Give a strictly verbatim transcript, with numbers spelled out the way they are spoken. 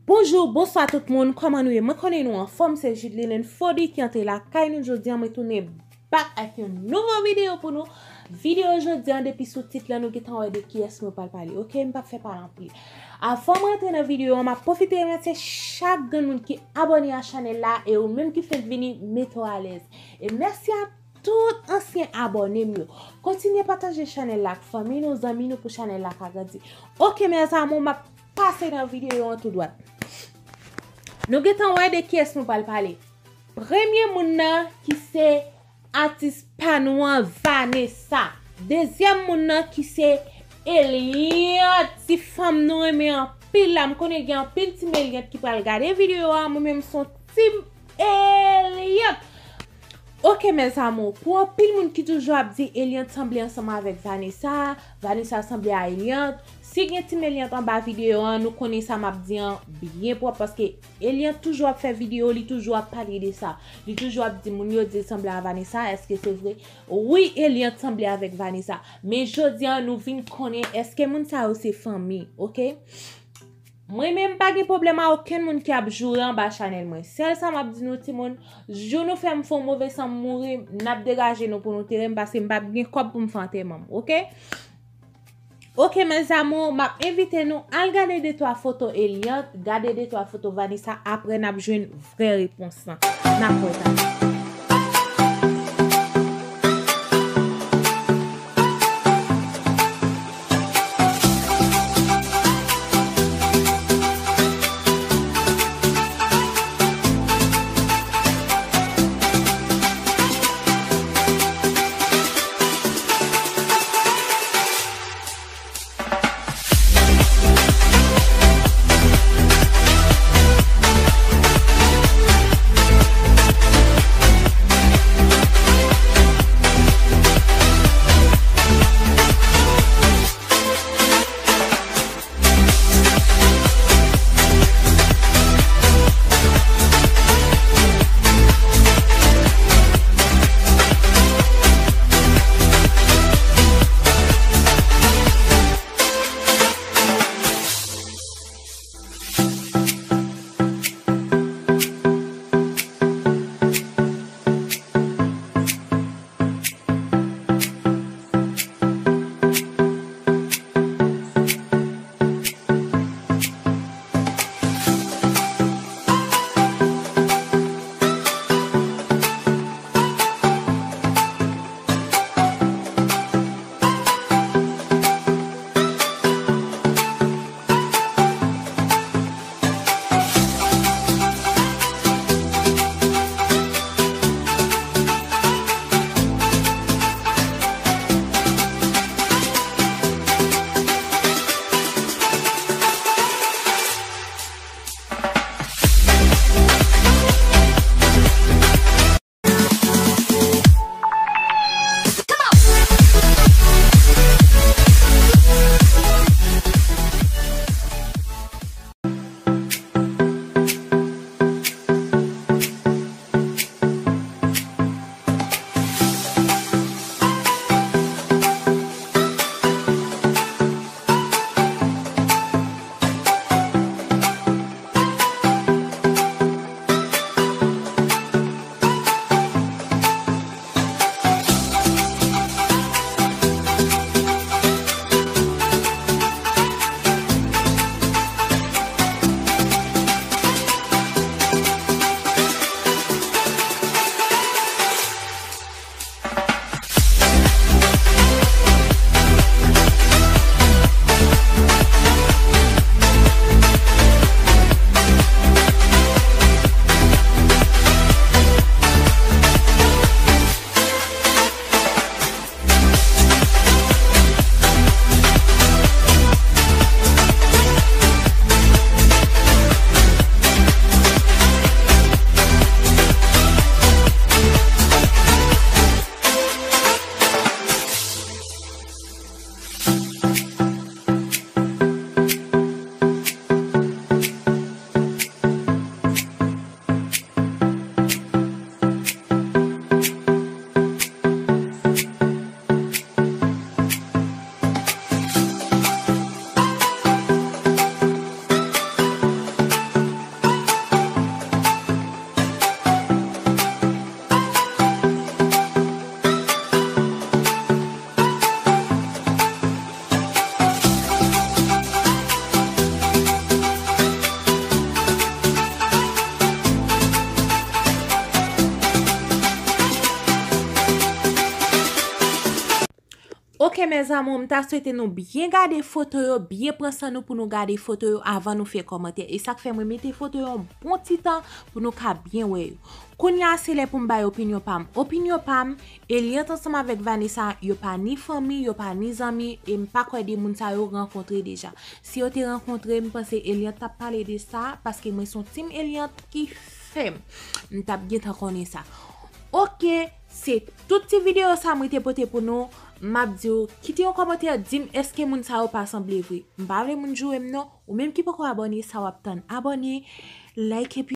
Bonjou, bonswa tout moun, kòman nou ye? Mwen konnen nou anfòm, se Judeline Fody ki antre lakay nou jodi a, mwen tounen back ak yon nouvo videyo pou nou. Videyo jodi a, depi sou tit la, nou gentan wè de kiyès mwen pral pale, oke? M p ap fè pale anpil. Avan mwen antre nan videyo an, m ap pwofite remèsye chak grenn moun ki abòne a chanèl la e ou menm ki fenk vini, mete w alèz. E mèsi a tout ansyen abòne m yo. Kontinye pataje chanèl la ak fanmi nou, zanmi nou pou chanèl la ka grandi. Oke, mes amours, m ap pase nan videyo an tou dwat. Nou gentan wè de kiyès nou pral pale. Premye moun nan ki se atis pa nou an, Vanessa. Dezyèm moun nan ki se Eliante, ti fanm nou renmen anpil la. M konnen gen anpil team Eliante ki pral gade videyo a. Mwen menm se yon team Eliante. Oke, mes amours, pou anpil moun ki toujou ap di Eliante sanble ansanm avèk Vanessa, Vanessa sanble a Eliante, si gen team Eliante anba videyo an, nou konnen sa m ap di an byen pwòp, paske Eliante toujou ap fè videyo, li toujou ap pale de sa. Li toujou ap di moun yo di l sanble a Vanessa, èske se vre? Wi, Eliante sanble avèk Vanessa. Men jodi a, nou vin konnen èske moun sa yo se fanmi, oke? Mwen menm pa gen pwoblèm a okenn moun ki ap joure anba chanèl mwen. Sèl sa m ap di nou timoun, jou nou fè m fè yon move san m mouri, n ap degaje nou pou nou tere m, paske m p ap gen kòb pou m fè antèman m, oke? Oke, mes amours, m ap envite nou al gade de twa foto Eliante, gade de twa foto Vanessa, apre n ap jwenn vrè repons lan. N ap wè tande. Ok, mes amours, m ta swete nou byen gade foto yo, byen pran san nou pou nou gade foto yo avan nou fè kòmantè. E sa k fè mwen mete foto yo yon bon ti tan pou nou ka byen wè yo. Kounye a, se lè pou m bay opinyon pa m. Opinyon pa m, Eliante ansanm avèk Vanessa, yo pa ni fanmi, yo pa ni zanmi, e m pa kwè de moun sa yo rankontre deja. Si yo te rankontre, m panse Eliante t ap pale de sa, paske mwen se yon team Eliante ki fèm. M t ap gentan konnen sa. Ok, se tout ti videyo sa mwen te pote pou nou. M ap di w, kite yon kòmantè, di m èske moun sa yo pa sanble vre. M pa vle moun joure m non. Ou menm ki poko abòne, sa w ap tann? Abòne, like epi